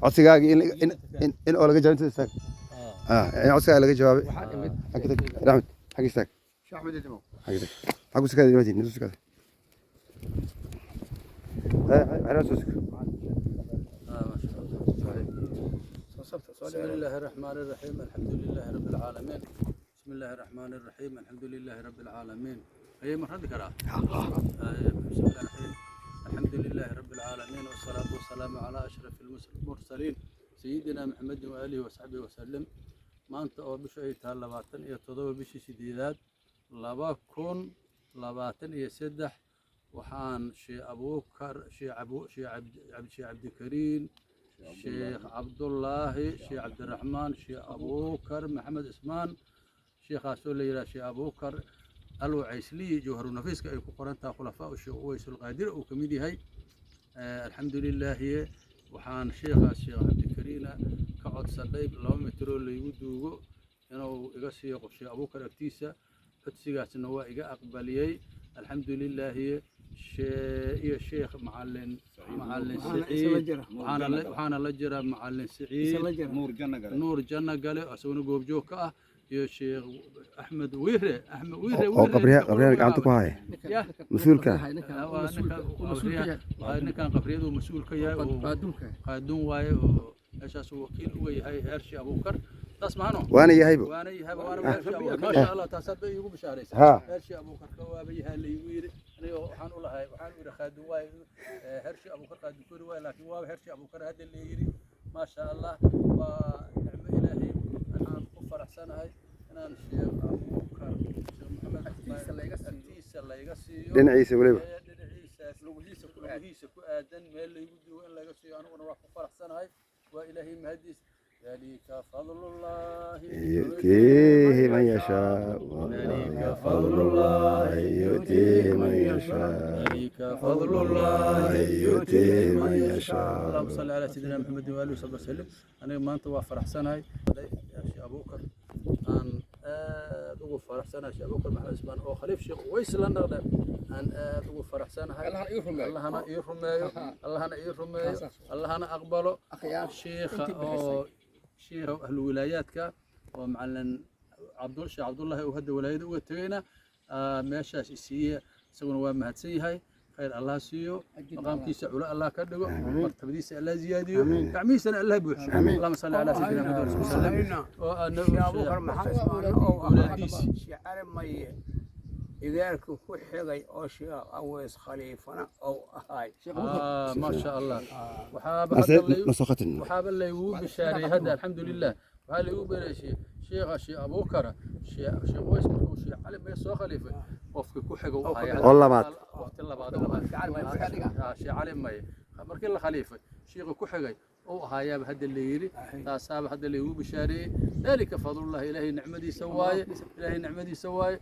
Codsigaagii in oo laga jawaabay, inta istaag. In codsigaaga laga jawaabay. Xagga tag, Axmed, xagga istaag. Xagga tag, xaggu sikaada dhimatiin nisu sikaada. Waxaa soo siko. ما شاء الله. بسم الله الرحمن الرحيم، الحمد لله رب العالمين. بسم الله الرحمن الرحيم، الحمد لله رب العالمين. هي مرة كرا. بسم الله الرحيم، الحمد لله رب العالمين، والصلاة والسلام على أشرف المرسلين سيدنا محمد وآله وصحبه وسلم. Maanta oo bishu ay tahay 27 bishii sideedaad 2023, waxaan Sheekh Abuukar, Sheekh Abu, Sheekh Cabdi, Sheekh Cabdikariin, Sheekh Cabdullaahi, Sheekh Cabdiraxmaan, Sheekh Abuukar Maxamed Ismaan, sheekhaasoo la yidhaha Sheekh Abuukar Alwacaysliyi, Jawharu Nafiiska ay ku qoran tahay, khulafaa Sheekh Uweysulqaadir uu ka mid yahay. Alxamdu lilaahi, waxaan sheekhaas Sheekh Cabdikariina ka codsanay 2 mitiroo laygu duugo inuu iga siiyo qof Sheekh Abuukar agtiisa. Codsigaasna waa iga aqbaliyey, alxamdu lilaahi. Iyo Sheekh Macalin Siciid, waxaana la jira Macalin Siciid Nuur Janno Gale, isaguna goobjoog ka ah, iyo Sheekh Axmed Wiire, Axmed Wiire. Oo qabriyaha gacanta ku haya. Yah. Mas-uulka. Waa ninkan qabriyadu mas-uul ka yahay oo qaaduun waaye, oo meeshaas uu wakiil uga yahay heer Sheekh Abuukar. Taas maano. Waana yahaybo. Waana yahay, waana heer Sheekh Abuukar. Maasha Allah, taas hadda iigu bishaaraysa. Heer Sheekh Abuukar ka waaba yahay la iigu yiri. Aniga waxaan u lahay, waxaan u yiri qaaduun waaye, heer Sheekh Abuukar qaaduun kori waaye, laakiin waaba heer Sheekh Abuukar hadda la yiri. Maasha Allah, waa nicmo Ilaahay. Waxaan ku faraxsanahay inaan Sheekh Abuukar, Sheekh Maxamed agtiisa layga siiyo. Dhinaciisa weliba. Dhinaciisaas lugihiisa ku aadan meel laygu duugo in laga siiyo, aniguna waa ku faraxsanahay. Waa Ilaahay mahadiis. ذلك فضل الله يؤتيه من يشاء، ذلك فضل الله يؤتيه من يشاء. ذلك فضل الله يؤتيه من يشاء. اللهم صل على سيدنا محمد وآله وصحبه وسلم. Aniga maanta waa faraxsanahay. Sheekh Abuukar aan aad ugu faraxsanahay, Sheekh Abuukar Maxamed Ismaan oo khaliif Sheekh Uways la naqda aan aad ugu faraxsanahay. Allahana ii rumeeyo, Allahana ii rumeeyo, Allahana aqbalo. Sheekha oo sheekha ahlu wilaayaadka oo Macalin Cabdul, Sheekh Cabdullaahi uu hadda walaayada uga tegayna meeshaas isiiye, isaguna waa mahadsan yahay. Khayr Allah siiyo, maqaamkiisa culo Allah ka dhigo, martabadiisa Allah ziyaadiyo, gacmihiisana Allah buuxsho. اللهم صل على سيدنا محمد وسلم. Oo Abuukar Maxamed Ismaan oo awlaadiisi. Sheekh Cali Maye igaarka ku xigay oo Sheekh Aweys khaliifana oo ahay. ما شاء الله. Waxaaba hadda نسختن. Waxaaba laygu bishaareeyey hadda, alxamdulilah, waxaa laygu bishaareeyey sheekha Sheekh Abuukara, Sheekh Uways markuu Sheekh Cali Maye soo khaliifay, qofka ku xiga uu ahaa. Oo labaad. Waqti labaad uu ahaa. Sheekh Cali Maye markii la khaliifay, sheekha ku xigay uu ahaayaaba hadda la yidhi. Taasaaba hadda laygu bishaareeyey. ذلك فضل الله, Ilaahay nicmadiisa waaye, Ilaahay nicmadiisa waaye.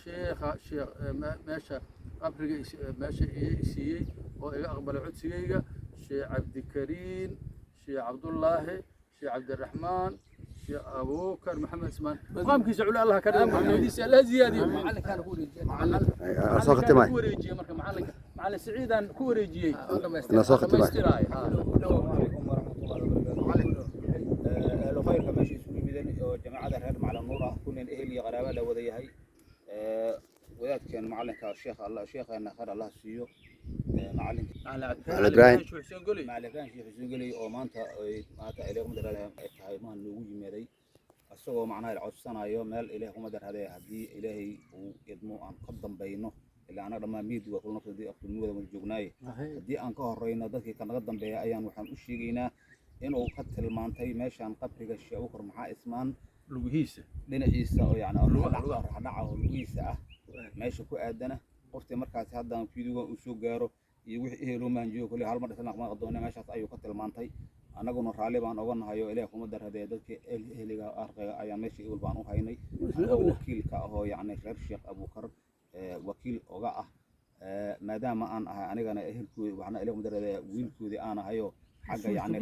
Sheekha sheekh meesha qabriga meesha ii siiyey oo iga aqbalay codsigayga, Sheekh Cabdikariin, Sheekh Cabdullaahi, Sheekh Cabdiraxmaan, Sheekh Abuukar Maxamed Ismaan, maqaamkiisa culi Allah ka dhigo, martabadiisa Allah ziyaadiyo. Soo khatimay. Ku wareejiyey marka macalinka, Macalin Siciidaan ku wareejiyey. Na soo khatimay. Dhammaystiraay. عليكم ورحمة الله وبركاته. Ahlu khayrka meesha isugu yimideen oo jamaacada reer Macalin Nuur ah, kunin ehel iyo qaraaba la wada yahay. Wadaadkeen macalinka sheekh, Allah sheekheena khayr Allah siiyo. Macalinka Macalin Ibraahim. Xuseen Goley. Macalin Ibraahim Sheekh Xuseen Goley oo maanta ay maanta Ilaahay kuma darada ay tahay maan noogu yimaaday, asagoo macnaha codsanayo meel Ilaahay kuma darade haddii Ilaahay uu idmo aan ka dambayno, ilaa anaga dhammaan miid waa kulna aqdumada wada joognaaye, haddii aan ka horeyno dadkii ka naga dambeeya ayaan waxaan u sheegaynaa inuu ka tilmaantay meeshaan qabriga Sheekh Abuukar Maxaa Ismaan lugihiisa dhinaciisa oo yacni Lugaha. Raxdhaca oo lugihiisa ah meesha ku aadana. Qoftii markaasi haddaan fiidigan uu soo gaaro iyo wixii eheloo maanjiyo kolley hal mar isla aqmaan doona, meeshaas ayuu ka tilmaantay. Annaguna raalli baan oga nahay oo Ilaah kuma daradee dadka ehliga arqiga ayaa meesha iwal baan u haynay, anagoo wakiilka ahoo yacni reer Sheekh Abuukar wakiil oga ah. Maadaama aan ahay anigana ehelkoodi, waxna Ilaah kuma daradee wiilkoodii aan ahayoo xagga yacni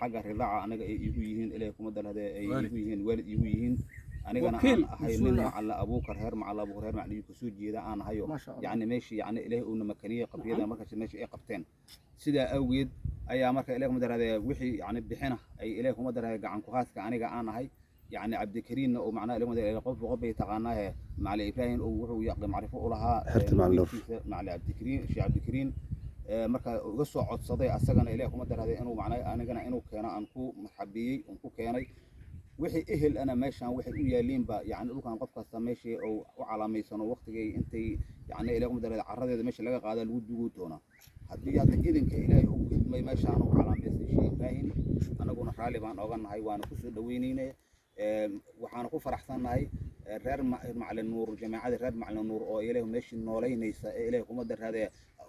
xagga ridaaca aniga ay iigu yihiin, Ilaah kuma daradee ay iigu yihiin waalid iigu yihiin. Anigana Wakiil, aan ahay nin mas-uul ah. Macalin Abuukar, reer Macalin Abuukar, reer Macalin kasoo jeeda aan ahayo. Ma sha Allah. Yacni meeshii, yacni Ilaahay uuna makaniyey qabriyada markaas meesha ay qabteen, sidaa awgeed ayaa marka Ilahay kuma daraadee wixii yacni bixina ay Ilahay kuma daraadee gacan ku haaska aniga aan ahay, yacni Cabdikariinna oo macnaha Ilahay kuma daraadee qof qof bay taqaanaahe, Macalin Ibraahim oo wuxuu macrifo u lahaa Xerta Macalin Nuur. Wiilkiisa, Macalin Cabdikariin, Sheekh Cabdikariin, marka uga soo codsaday asagana Ilahay kuma daraadee inuu macnaha anigana inuu keeno aan ku marxabeeyey oon ku keenay. Wixii ehel ana meeshaan waxay u yaaliinba, yacni dhulkan qof kasta meeshii uu u calaamaysano waqtigay intay, yacni Ilahay kuma daraadee carradeeda meesha laga qaada lagu dugi doonaa haddii hadda idinka Ilaahay uu idmay. Meeshaan uu calaamaystay Sheekh Ibraahim, anaguna raalli baan oga nahay, waana kusoo dhaweynaynaa. Waxaana ku faraxsannahay reer Macalin Nuur, jamaacada reer Macalin Nuur oo Ilaahay meeshii noolaynaysa ee Ilaahay kuma daraadee.